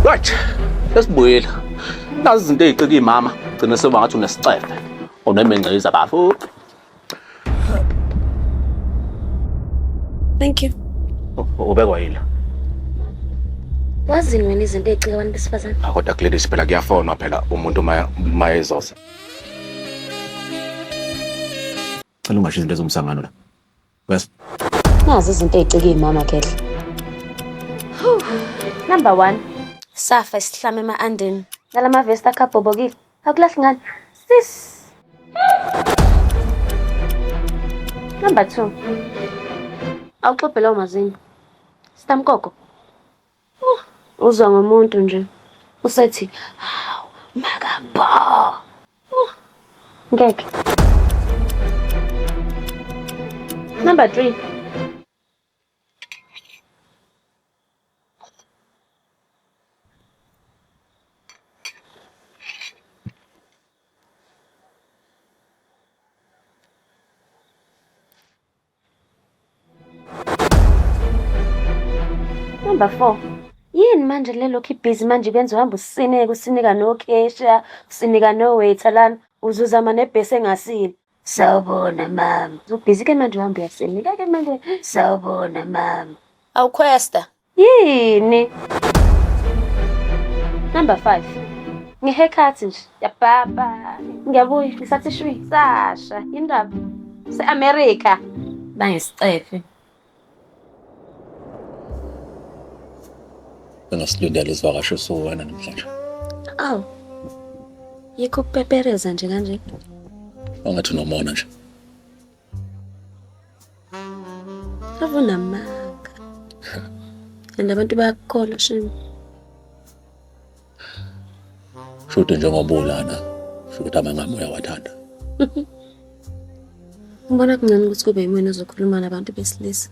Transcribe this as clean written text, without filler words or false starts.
Right. Sesibuyile. Nazi izinto ezicika imama, gcina sekuba ngathi unesicefe. Unemengceza bafo. Thank you. Ubekwa yila. Wazini wena izinto ey'cika abantu besifazane? Ah, kodwa Gladys phela kuyafonwa phela umuntu uma ezoza. Cela ungasho izinto ezomsangano la. Wes. Nazi izinto ey'cika iy'mama Khehla. Number 1. Safa isihlama ema-andeni. Nala mavesti akho abhobokile. Akulahli ngani? Sis. Number 2. Awuxubhe lawo mazinyo. Sitamkoko. Uzwa ngomuntu nje usethi hawu makabha. Ngeke. Number 3. Number 4. Yini manje le lokhu ibhizi manje kwenza uhamba usineka usinika nokhesha usinika no-waiter lana uzuzama nebhesi engasile. Sawubona mama. Ubhizi ke manje uhamba uyasinika ke manje. Sawubona mama. Awukhwesta. Yini? Number 5. Ngi-haircut nje. Yababa. Ngiyabuya ngisathi shwi. Sasha, indaba. Se-America. Bangisicefe. Engasilindele isivakashi esiwena namhlanje. Awu. Yikho ukupepereza nje kanje. Angathi unomona nje. Ave unamanga. And abantu bayakukholwa shame. Shuthi njengoba ulana, shuthi amangami uyawathanda. Ngibona kungcono ukuthi kube yimina ozokhuluma nabantu besilisa.